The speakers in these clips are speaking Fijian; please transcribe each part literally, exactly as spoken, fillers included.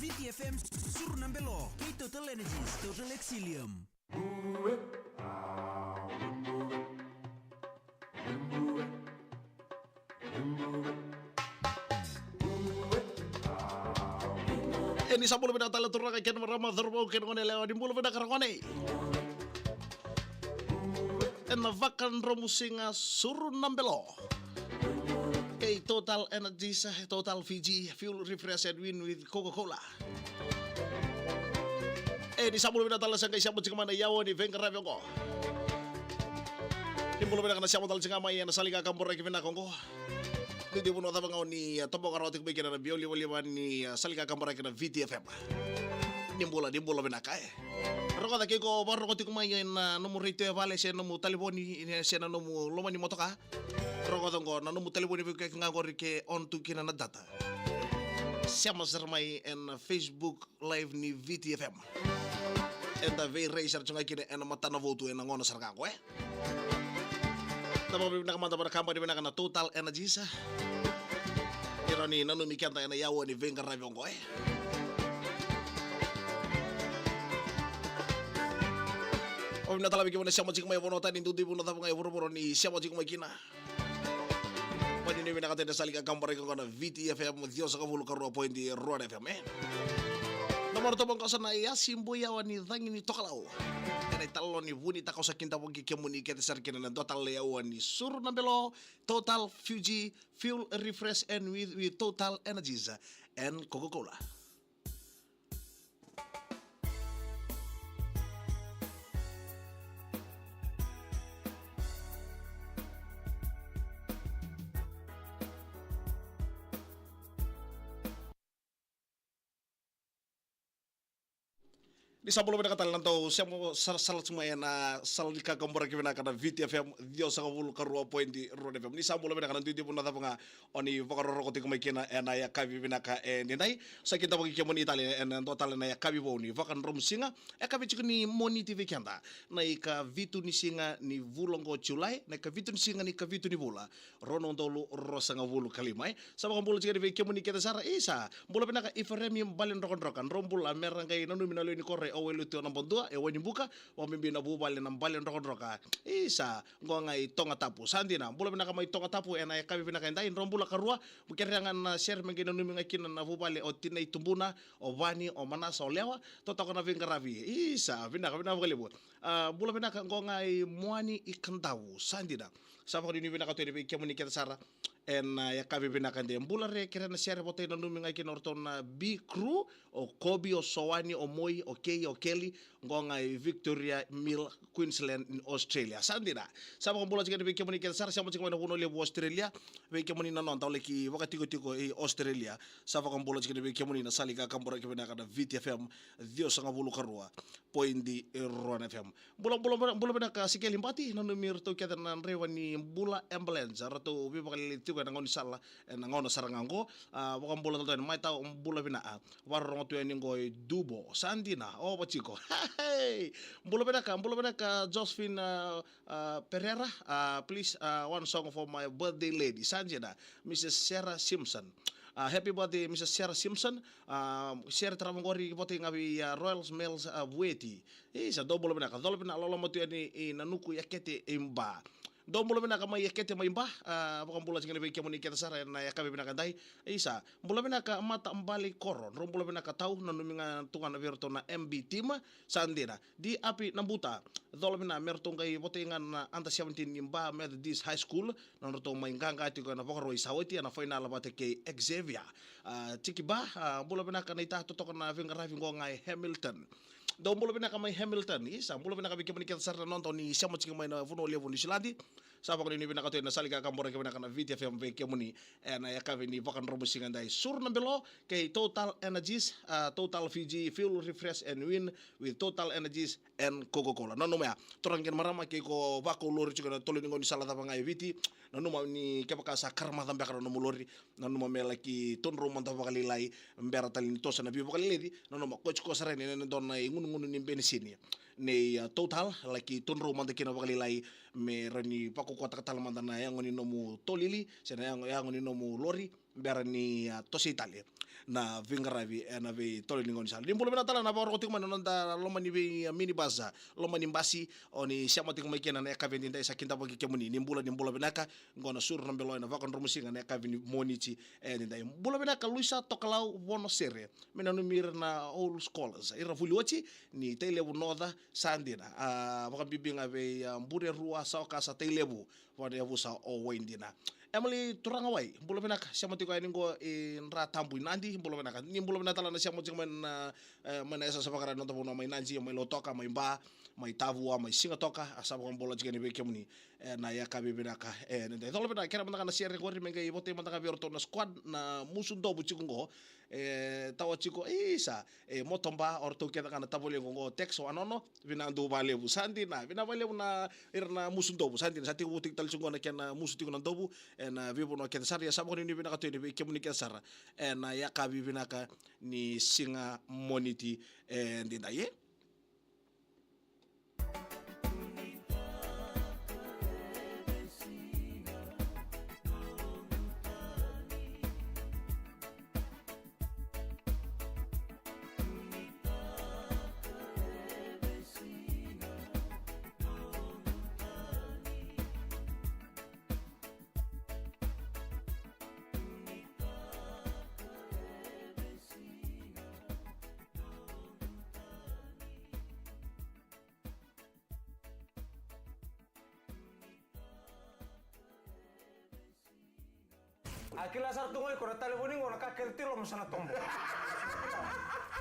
Viti F M, Suru na Belo, kei Total Energies, Total Excellium. E ni sa bula vinaka tale turaga kei na marama, cauravou kei na gone yalewa, ni bula vinaka ragone. E na vakadromu siga Suru na Belo kei Total Energies, Total Fiji, fuel refresh and win with Coca-Cola. E ni sa bula vinaka tale sa qai sema tiko mai na yawa ni veiqaravi oqo. Ni bula vinaka na sema tale tiko mai e na sala ni kakaburaki vinaka oqo. Ni dua na cava ga o ni, e, toboka rawa tiko mai kina na biau livaliva ni, e, sala ni kakaburaki na Viti F M. Ni bula, ni bula vinaka e. Rogoca ke o vakarorogo tiko mai e na nomu retio e vale se nomu talevoni, e, se na nomu loma ni motoka. Rogoca oqo na nomu talevoni vei koya ga oqori ke on tu kina na data. Sema sara mai e na Facebook Live ni Viti F M. Eda veirai sara tu ga kina e na matanavotu e na gauna sara ga oqo e. Na vakavinavinaka mada vua na kabani vinaka na Total Energies. Ni rawa ni nanumi keda e na yawa ni veiqaravi oqo e. Vakavinavinaka tale vei kemuni na sema tiko mai, vanua tani duidui, vanua cava ga e vuravura ni sema tiko mai kina. Mani ni vinaka tale na sala ni kakaburaki oqo na Viti F M, ciwasagavulu ka rua poidi rua na F M e. Na marau toboka oqo sa na yasi boi yawa ni cagi ni tokalau. E na italanoa ni vu ni taka, au sa kidavaki kemuni kece sara kina na dua tale na yawa ni Suru na Belo, Total Fiji, fuel refresh and with, with Total Energies and Coca-Cola. Ni sa bula vinaka tale na dau sema sarasara tu mai e na sala ni kakaburaki vinaka na Viti F M, ciwasagavulu ka rua poidi rua na F M. Ni sa bula vinaka na duidui, vanua cava ga o ni vakarorogo tiko mai kina e na yakavi vinaka e daidai. Sa kidavaki kemuni tale e na dua tale na yakavi vou ni vakadromu siga, yakavi tiko ni Moniti vei keda, na ikavitu ni siga ni vula oqo, Julai, na ikavitu ni siga ni ikavitu ni vula, rua na udolu ruasagavulu ka lima e. Sa vakabula tiko yani vei kemuni kece sara, isa, bula vinaka Ifaremi Baledrokadroka, drau bula, me ra qai nanumi na lewe ni koro e o Wailotu Nabadua, e Wainibuka, vakabibi na vuvale na Bale Drokadroka. Isa, qo ga i Togatapu. Sa dina, bula vinaka mai Togatapu, ena yakavi vinaka edai, drau bula karua, mo kerea ga na sere me qai nanumi ga kina na vuvale o tinai tubuna, o Vani, o Manasa, o Lewa, totoka na veiqaravi. Isa, vinaka, vinaka vakalevu. A, bula vinaka qo ga i Moani i Kadavu, sa dina. Sa vakanuinui vinaka tu yani vei kemuni kece sara. Ena, a, yakavi vinaka de bula re, kerea na sere vata nanumi ga kina o ratou na B Crew, o Kobi, o Soani, o Moi, o Kei, o Keli, qo ga i Victoria Mill, Queensland, in Australia. Sa dina. Sa vakabula tiko yani vei kemuni kece sara, sema tiko mai na vanua levu Australia, vei kemuni na noda laki vakatikotiko i Australia. Sa vakabula tiko yani vei kemuni na sala ni kakaburaki vinaka na Viti F M, ciwasagavulu karua. Poidi e rua na F M. Bula, bula, bula, bula vinaka Sikeli Bati, nanumi iratou kece na draiva ni Bula Ambulance, ratou veivakalelei tiko ena gaunisala, ena gauna sara ga qo, a, vakabula tale yani mai tau bula vinaka, vakarorogo tu yani qo e Dubo, sa dina, o vaciko. Hey! Bula vinaka, bula vinaka Josephine, a, a, Pereira, a, please, a, one song for my birthday lady, sa dina, Missus Sarah Simpson. A, happy birthday, Missus Sarah Simpson. A, sere tarava qori vata ga vei, a, Royal Smells, a, Vueti. Isa, dou bula vinaka. Cola vinaka loloma tu yani i Nanuku, Yakete, i Ba. Dou bula vinaka mai Yakete, mai Ba. A, vakabula tiko yani vei kemuni kece sara ena yakavi vinaka edai. Isa, bula vinaka Mata Bale Koro. Drau bula vinaka tau, nanumi ga tu ga na vei iratou na M B team. Sa dina. Di Api Nabuta. Cola vinaka me ratou qai vata ga na under seventeen ni Ba Methodist High School. Na nodratou mai qaqa tiko ena Vakarauwai sa oti ena fainala vata kei Xavier. A, tiki Ba, a, bula vinaka naita, totoka na veiqaravi qo ga e Hamilton. Dou bula vinaka mai Hamilton. Isa, bula vinaka vei kemuni kece sara na noda ni sema tiko mai na vanua levu New Zealand. Sa vakanuinui vinaka tu ena sala ni kakaburaki vinaka na Viti F M vei kemuni ena yakavi ni vakadromusiga edai. Suru na belo kei Total Energies, a, Total Fiji, Fuel, Refresh and Win with Total Energies and Coca-Cola. Nanuma ya, turaga kei na marama, ke o vakaulori tiko ena tolo ni gaunisala cava ga e Viti, nanuma ni kevaka sa karamaca beka na nomu lori, nanuma me laki todrau mada vakalailai, bera tale ni toso na veivakaleleci, nanuma ko tiko sara yani ena dua na igunugunu ni benisini. Nei, a, Total, laki todrau mada kina vakalailai, me rawa ni vakaukauwataka tale mada na yago ni nomu tolili, se na yago, yago ni nomu lori, bera ni, a, tosoi tale na veiqaravi ena veitolo ni gaunisala. Ni bula vinaka tale na vakarorogo tiko mai na noda loma ni vei, a, minibus, a, loma ni basi, o ni sema tiko mai kina na yakavi edaidai, sa kidavaki kemuni. Ni bula, ni bula vinaka, qo na Suru na belo ena vakadromusiga na yakavi ni Moniti edaidai. Bula vinaka Luisa Tokalau Vonosere, me nanumi ira na old scholars, ira vuli oti ni Tailevu North, sa dina. A, vakabibi ga vei, a, Burerua, Saokasa, Tailevu, vakayavusa o Waidina. Emily Turagawai, bula vinaka, sema tiko yani qo i Dratabu i Nadi, bula vinaka. Ni bula vinaka tale na sema tiko mai na, e, mai na yasayasa vakara noda vanua mai Nadi, mai Lautoka, mai Ba, mai Tavua, mai Sigatoka, a, sa vakabula tiko yani vei kemuni ena yakavi vinaka edaidai. Cola vinaka, kerea mada ga na sere qori me qai votei mada ga vei iratou na squad na Musudovu tiko qo. E, tawa tiko, isa, e, Motoba, o ratou kece ga na tavalequ qo, Tex, o Anono, vinaka duavalevu. Sa dina, vinaka vakalevu na ira na Musudovu. Sa dina, sa tekivu tiko tale tiko qo na kena musu tiko na dovu ena veivanua kece sara. Ia sa vakanuinui vinaka tu yani vei kemuni kece sara ena yakavi vinaka ni siga Moniti edaidai, e. A kila sara tu ga o iko na talevoni qo na ka kece tu i loma sa na tobo.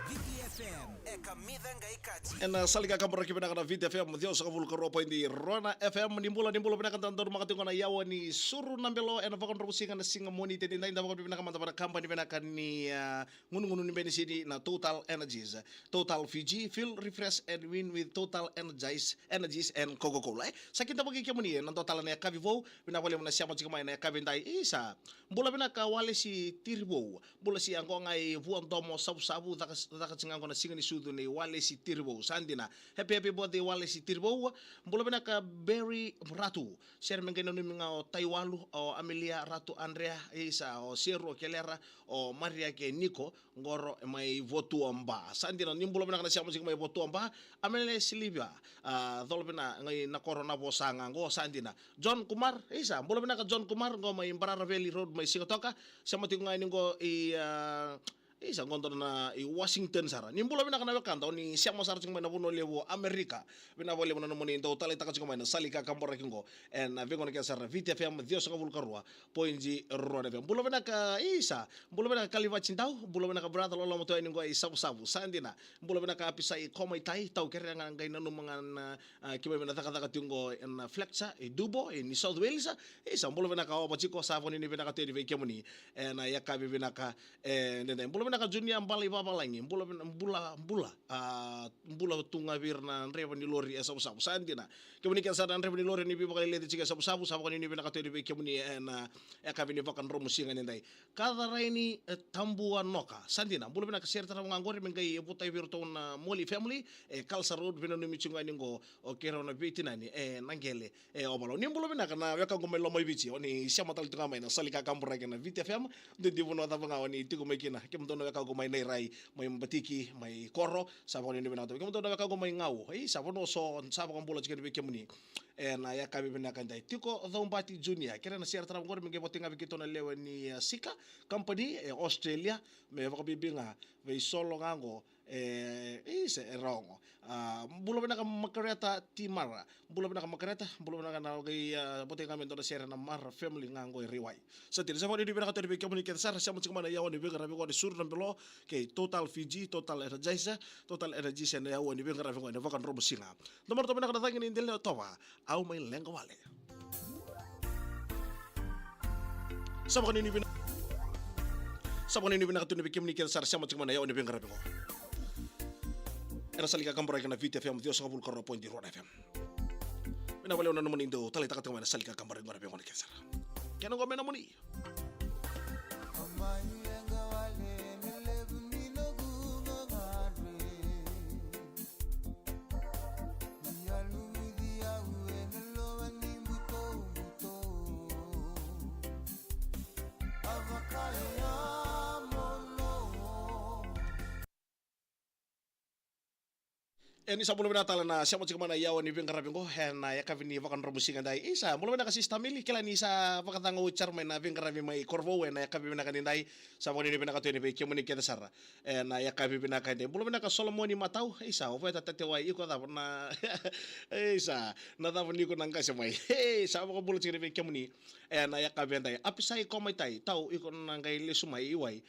Viti F M, e kamica qai kaci. Ena sala ni kakaburaki vinaka na Viti F M, ciwasagavulu karua poidi rua na F M, ni bula, ni bula vinaka, da donumaka tiko na yawa ni Suru na belo ena vakadromusiga na siga Moniti edaidai, da vakavinavinaka mada vua na kabani vinaka ni, a, gunugunu ni benisini na Total Energies. Total Fiji, fuel, refresh and win with Total Energies, Energies and Coca-Cola. E, sa kidavaki kemuni ena dua tale na yakavi vou, vinaka vakalevu na sema tiko mai na yakavi edai. Isa, bula vinaka Walesi Tirivou. Bula si qo ga i Vuadomo Savusavu, caka, caka tiko ga qo na siga ni sucu nei Walesi Tiri Tirivou, sa dina. Happy, happy birthday, Walesi Tirivou. Bula vinaka, Berry Ratu. Sere me qai nanumi ga o Taiwalu, o Amelia Ratu Andrea, isa, o Seru, o Kelera, o Maria kei Niko, qori mai Votuaba. Sa dina, ni bula vinaka na sema tiko mai Votuaba. Amelia Silivia, a, Colovina, qai na koro na vosa ga qo, sa dina. John Kumar, isa, bula vinaka John Kumar, qo mai Barara Valley Road, mai Sigatoka. Sema tiko ga ni qo i, a, isa, qo dua na i Washington sara. Ni bula vinaka na wekada, o ni sema sara tiko mai na vanua levu o Amerika. Vinaka vakalevu na nomuni dau taleitaka tiko mai na sala ni kakaburaki qo. Ena veigauna kece sara, Viti F M ciwasagavulu ka rua poidi rua na F M. Bula vinaka, isa, bula vinaka Kalivati Dau, bula vinaka brother loloma tu yani qo i Savusavu. Sa dina, bula vinaka Apisai Komaitai, tau kerea ga qai nanuma ga na, a, keimami na cakacaka tiko qo ena Fletcher, i Dubo, i New South Wales. Isa, bula vinaka Ova tiko, sa vakanuinui vinaka tu yani vei kemuni. Ena yakavi vinaka, e, dede. Bula vinaka Junior Bala i Vavalagi, bula vina-, bula, bula, a, bula tu ga vei ira na draiva ni lori e Savusavu. Sa dina. Kemuni kece sara na draiva ni lori ni veivakaleleci tiko e Savusavu, sa vakanuinui vinaka tu yani vei kemuni ena yakavi ni vakadromu siga nidai. Kacaraini, e, Tabuanoka. Sa dina, bula vinaka, sere tarava ga qori me qai votai vei iratou na Moli family, e Kalsa Road, veinanumi tiko ga ni qo, o keirau na veitinani, e, na qele, e, o Valau. Ni bula vinaka na wekaqu mai Lomaiviti, o ni sema tale tu ga mai na sala ni kakaburaki na Viti F M, dede vanua cava ga o ni tiko mai kina, kemudou na wekaqu mai Nairai, mai Batiki, mai Koro, sa vakanuinui vinaka tu. Kemudou na wekaqu mai Gau, ei, sa vanua so, sa vakabula tiko yani vei kemuni. Ena yakavi vinaka edai. Tiko Caubati Junior, kerea na sere tarava qori me qai votai ga vei keitou na lewe ni, a, Sika Company, e Australia, me vakabibi ga vei Solo ga qo, e, isa, e Rogo. A, bula vinaka Makareta Timara, bula vinaka Makareta, bula vinaka na qai, a, votai ga me dua na sere na Mara family ga qo e Riwai. Sa dina, sa vakanuinui vinaka tu yani vei kemuni kece sara, sema tiko mai na yawa ni veiqaravi qo ni Suru na Belo, kei Total Fiji, Total Energizer, Total Energies ena yawa ni veiqaravi qo ena vakadromu siga. Dou marau toka vinaka na cagi ni dela ni yatova, au mai leqa wale. Sa vakanuinui vina-, sa vakanuinui vinaka tu yani vei kemuni kece sara, sema tiko mai na yawa ni veiqaravi qo. Ena sala ni kakaburaki na Viti F M ciwasagavulu ka rua poidi rua na F M. Vinaka vakalevu na nomuni dau taleitaka tiko mai na sala ni kakaburaki qo na veigauna kece sara. Kena qo me nomuni. E, ni sa bula vinaka tale na sema tiko mai na yawa ni veiqaravi qo ena yakavi ni vakadromu siga edai. Isa, bula vinaka Sister Mili, kila ni sa vakacagau sara mai na veiqaravi mai Korovou ena yakavi vinaka nidai. Sa vakanuinui vinaka tu yani vei kemuni kece sara ena yakavi vinaka edai. Bula vinaka Solomoni Matau, isa, o Veta Tatewai, iko cava na, isa, na cava ni iko na qase mai. Ei, sa vakabula tiko yani vei kemuni. Ena yakavi edai. Apisai Komaitai, tau iko na qai lesu mai i wai.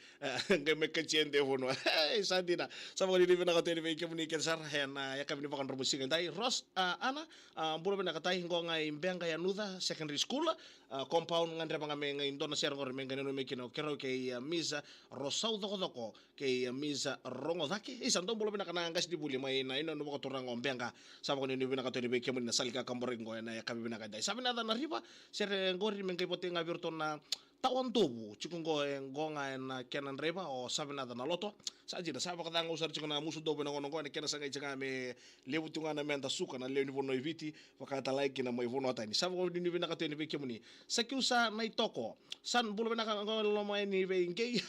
Qai mai katia e dua vanua. Ei, sa dina. Sa vakanuinui vinaka tu yani vei kemuni kece sara ena yakavi ni vakadromu siga edai. Ros, a, Ana, a, bula vinaka tai, qo ga i Beqa Yanuca Secondary School, a, compound, gadreva ga me qai dua na sere qori me qai nanumi kina o keirau kei, a, Miss Rosau Cokocoko kei, a, Miss Rogocake. Isa, dou bula vinaka na qasenivuli mai na yanuyanu vakaturaga o Beqa. Sa vakanuinui vinaka tu yani vei kemuni na sala ni kakaburaki qo ena yakavi vinaka edai. Sa vinaka na Riva, sere qori me qai votai ga vei iratou na Tawadovu, tiko qo e qo ga ena kena draiva o Savinata Naloto. Sa dina, sa vakacagau sara tiko na musu dovu ena gauna qo, ena kena sagai tiko ga me levu tiko ga na meda suka na lewe ni vanua i Viti, vaka tale ga kina mai vanua tani. Sa vakanuinui vinaka tu yani vei kemuni. Sakiusa Naitoko. Sa bula vinaka qo loma yani vei Qei.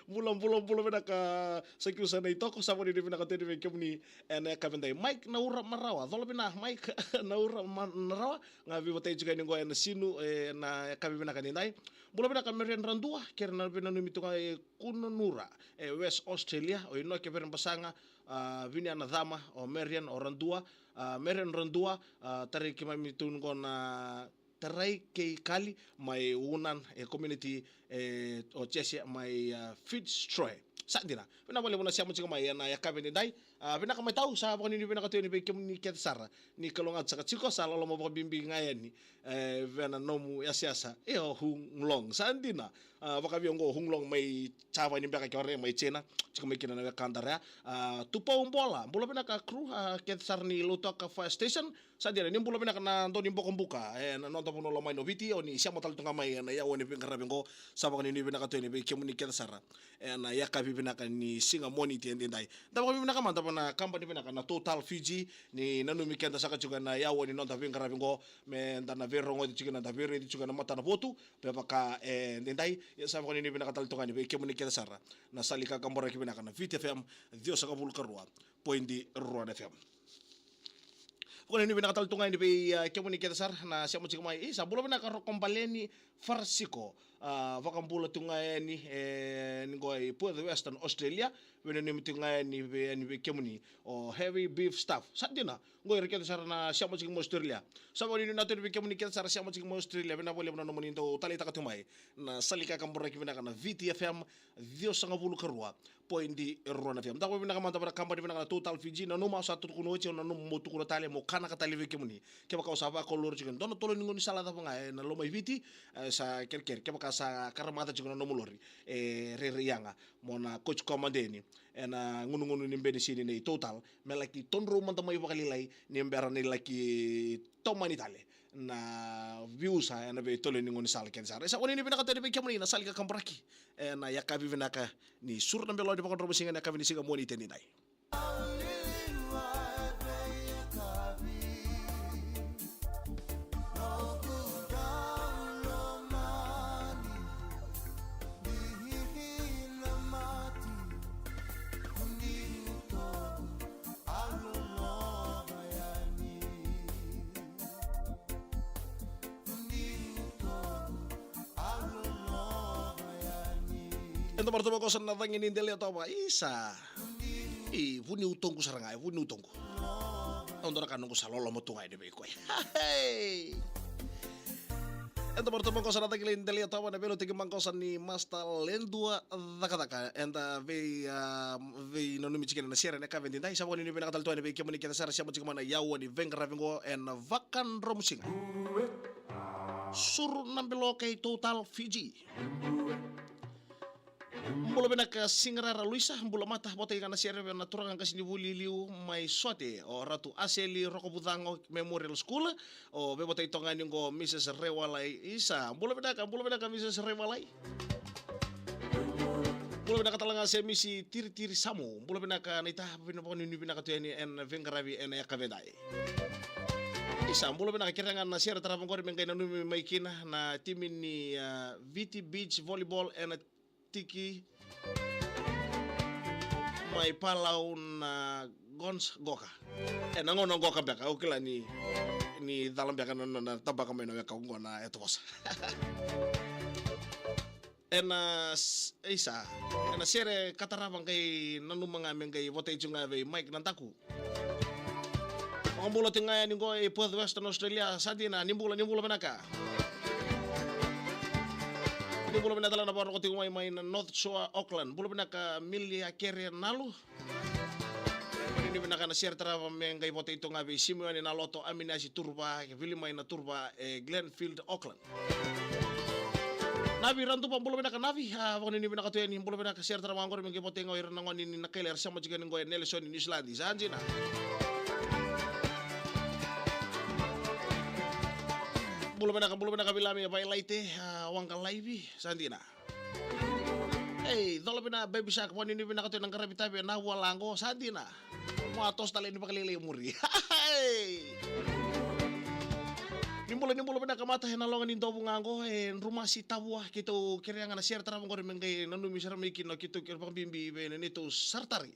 Bula, bula, bula vinaka Sakiusa Naitoko. Sa vakanuinui vinaka tu yani vei kemuni ena yakavi edai. Mike Naura Marawa. Cola vina Mike Naura Ma-, Marawa. Ga veivotai tiko yani qo ena sinu, ena yakavi vinaka nidai. Bula vinaka Marian Radua, kei ira na veinanumi tu ga e Kununurra, e West Australia, o Inoke Verebasaga, a, Viniana Cama, o Marian, o Radua, a, Marian Radua, a, tarai keimami tu qo na tarai kei Kali mai Unan, e community, e, o Jesse mai, a, Fitzroy. Sa dina. Vinaka vakalevu na sema tiko mai ena yakavi nidai. A, vinaka mai tau, sa vakanuinui vinaka tu yani vei kemuni kece sara. Ni kalougata saka tiko, sa loloma vakabibi ga yani. E, vei na nomu yasayasa. E, o Hunglong. Sa dina. A, vakavei oqo o Hunglong mai Java ni beka ke o rai mai China. Tiko mai kina na wekada rea. A, Tupou Bola. Bula vinaka crew, a, kece sara ni Lautoka Fire Station. Sa dina, ni bula vinaka na dau ni bokobuka, e, na noda vanua lomani o Viti, o ni sema tale tu ga mai ena yawa ni veiqaravi oqo, sa vakanuinui vinaka tu yani vei kemuni kece sara. Ena yakavi vinaka ni siga Moniti edaidai. Da vakavinavinaka mada vua na kabani vinaka na Total Fiji, ni nanumi keda saka tiko ena yawa ni noda veiqaravi oqo, me da na veirogoci tiko, na da veiraici tiko ena matanavotu, me vaka edaidai, ia sa vakanuinui vinaka tale tu ga yani vei kemuni kece sara. Na sala ni kakaburaki vinaka na Viti F M, ciwasagavulu ka rua, poidi rua na F M. Vakanuinui vinaka tale tu ga yani vei, a, kemuni kece sara na sema tiko mai. Isa, bula vinaka Rokobaleni Farasiko. A, vakabula tu ga yani, e, ni qo i Perth, Western Australia. Vakanuinui tu ga yani vei, yani vei kemuni. O Heavy Beef Staff. Sa dina. Qo ira kece sara na sema tiko mai Australia. Sa vakanuinui vinaka tu yani vei kemuni kece sara sema tiko mai Australia. Vinaka vakalevu na nomuni dau taleitaka tu mai. Na sala ni kakaburaki vinaka na Viti F M, ciwasagavulu ka rua, poidi rua na F M. Da vakavinavinaka mada vua na kabani vinaka na Total Fiji, nanuma au sa tukuna oti, au nanuma meu tukuna tale, meu kanaka tale vei kemuni. Kevaka au sa vakaloloma tiko e dua na tolo ni gaunisala cava ga ena loma i Viti, e, sa kerekere, kevaka sa karamaca tiko na nomu lori, e, rairai yaga, mo na kauti koya mada yani ena gunugunu ni benisini nei Total, me laki todrou mada mai vakalailai, ni bera ni laki tomani tale na veiusa ena veitolo ni gaunisala kece sara. Isa, vakanuinui vinaka tu yani vei kemuni na sala ni kakaburaki ena yakavi vinaka ni suru na belo ni vakadromu siga ena yakavi ni siga Moniti edaidai. Eda marau tu maqosa na cagi ni dela yatova, isa. I vuniu toqu sara ga, e vuniu toqu. Au dua na ka noqu sa loloma tu ga yani vei koya. Hey! Eda marau tu maqosa na cagi ni dela yatova, na veiliutaki maqosa ni Master Ledua Cakacaka. Eda vei, a, veinanumi tiko ena sere ena yakavi edaidai, sa vakanuinui vinaka tale tu yani vei kemuni kece sara sema tiko mai na yawa ni veiqaravi oqo ena vakadromu siga. Suru na belo kei Total Fiji. Bula vinaka Sigarara Luisa, bula mata, vota i ga na sere vei na turaga qasenivuli liu mai Sote, o Ratu Aseli Rokovucago Memorial School, o veivotai toka ga yani qo Mrs Rewalai, isa, bula vinaka, bula vinaka Mrs Rewalai. Bula vinaka tale ga Semisi Tiritiri Samu, bula vinaka naita, vina vakanuinui vinaka tu yani ena veiqaravi ena yakavi edaidai. Isa, bula vinaka, kerea ga na sere tarava oqori me qai nanumi mai kina na timi ni, a, Viti Beach Volleyball ena tiki mai Palau na Gons Goka. E, na gauna qoka beka, au kila ni, ni cala beka na, na, na tabaka mai na weka oqo na Etovosa. Ena s-, isa, ena sere ka tarava qai nanuma ga me qai votai tu ga vei Mike Nadaku. Vakabula tu ga yani qo i Perth, Western Australia, sa dina, ni bula, ni bula vinaka. Ni bula vinaka tale na vakarorogo tiko mai, mai na North Shore, Auckland. Bula vinaka Milia Kere Nalu. Ni vinaka na sere tarava me qai votai tu ga vei Simeone Naloto, Aminasi Turuva, Vili mai na Turuva, e Glenfield, Auckland. Navi Raduva, bula vinaka Navi, a, vakanuinui vinaka tu yani, bula vinaka, sere tarava oqori me qai votai ga o ira na gone ni Nakaila era sema tiko yani qo e Nelson, New Zealand, sa dina. Bula vinaka, bula vinaka Vilami Vailaite, a, Waqa Laivi, sa dina. Ei, cola vina Baby Shark, vakanuinui vinaka tu ena qaravi tavi ena vua laqo, sa dina. Mo a toso tale ni vakalailai e muri. Hey! Ni bula, ni bula vinaka mata ena loga ni dovu ga qo, e Drumasi Tavua, keitou kerea ga na sere tarava oqori me qai nanumi sara mai kina, keitou kerea vakabibi vei na neitou saratari.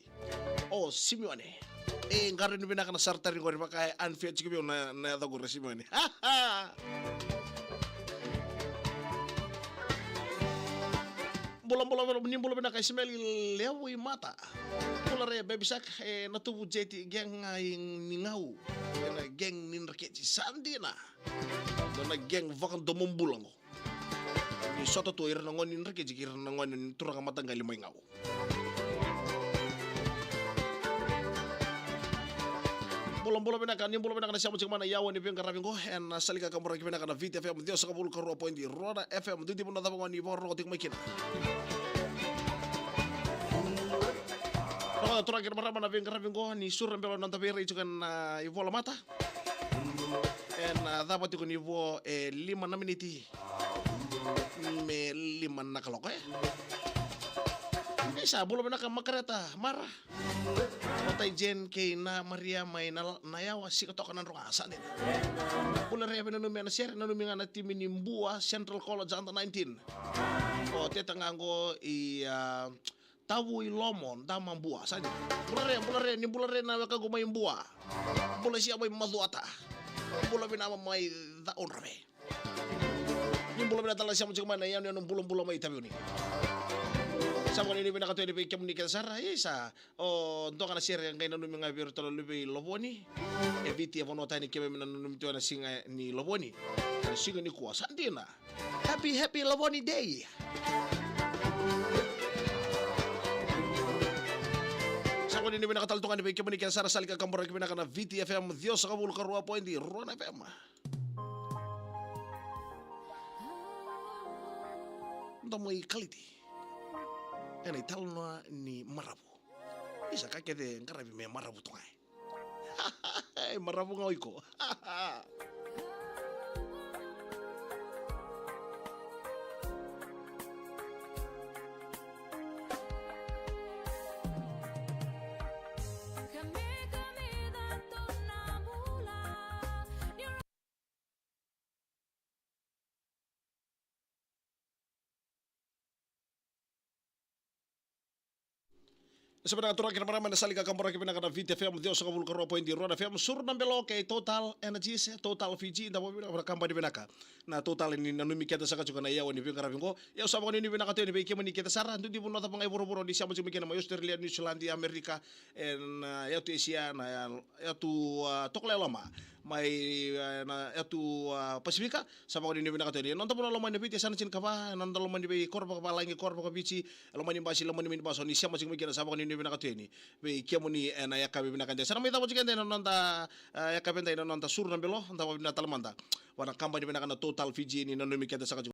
O Simeone. E, qarauni vinaka na saratari qori, vaka e unfair tiko vei au na, na yaca qori o Simeone. Bula, bula, bula, ni bula vinaka Ismail Levu i Mata. Bula re Baby Shark, e Natuvu Jeti, gang ai ni Gau. E na gang ni Dreketi, sa dina. Dua na gang vakadomobula qo. Ni sota tu ira na gone ni Dreketi kei ira na gone ni turaga mataqali mai Gau. Bula, bula vinaka, ni bula vinaka na sema tiko mai na yawa ni veiqaravi qo, ena sala ni kakaburaki vinaka na Viti F M, ciwasagavulu ka rua poidi rua na F M, duidui vanua cava ga o ni vakarorogo tiko mai kina. Rogoca turaga kei na marama na veiqaravi qo, ni suru na belo na noda veirai tiko ena ivola mata. Na cava tiko ni vo e lima na miniti me lima na kaloko, e? E sa bula vinaka Makareta Mara. Matai Jen kei na Maria mai na, na yawa sika toka na droga sa dina. Bula re, veinanumi ena sere, nanumi ga na timi ni Bua Central College under nineteen. O teta ga qo i, a, Tavu i Lomo, Dama Bua, sa dina. Bula re, bula re, ni bula re na wekaqu mai Bua. Bula sia mai Macuata. Bula vinama mai Caudrave. Ni bula vinaka tale na sema tiko mai na yanuyanu bulabula mai Taveuni. Sa vakanuinui vinaka tu yani vei kemuni kece sara, isa. O doka na sere qai nanumi ga vei iratou na luve i Lovoni. E Viti e vanua tani keimami na nanumi tu ena siga ni Lovoni. Ena siga nikua, sa dina. Happy, happy Lovoni Day. Sa vakanuinui vinaka tale tu ga yani vei kemuni kece sara, sa laki kaburaki vinaka na Viti F M ciwasagavulu ka rua poidi rua na F M. Domo i Kaliti. Ena italanoa ni maravu. Isa ka kece qaravi me maravu tu ga. E maravu ga o iko. Sa vinaka turaga kei na marama, ena sa laki kaburaki vinaka na Viti F M ciwasagavulu ka rua poidi rua na F M, Suru na Belo kei Total Energies, Total Fiji, da vakavinavinaka na kabani vinaka. Na Total ni nanumi keda saka tiko na yawa ni veiqaravi qo. Au sa vakanuinui vinaka tu yani vei kemuni keda sara, dui vanua cava ga e vuravura ni sema tiko mai kina, mai Australia, New Zealand, Amerika, ena, a, yatu Asia, na, a, yatu, a, Tokalau e Loma, mai, a, na yatu, a, Pasifika. Sa vakanuinui vinaka tu yani. Noda vanua lomani na Viti, e sa na tinikava, noda lomani vei koro vakavalagi, koro vakaviti, lomani basi, lomani minibasi, o ni sema tiko mai kina, sa vakanuinui vinaka tu yani vei kemuni ena yakavi vinaka edai. Sa na mai cava tiko edai na noda, a, yakavi edai na noda Suru na Belo, da vakavinavinaka tale mada vua na kabani vinaka na Total Fiji ni nanumi keda saka tiko.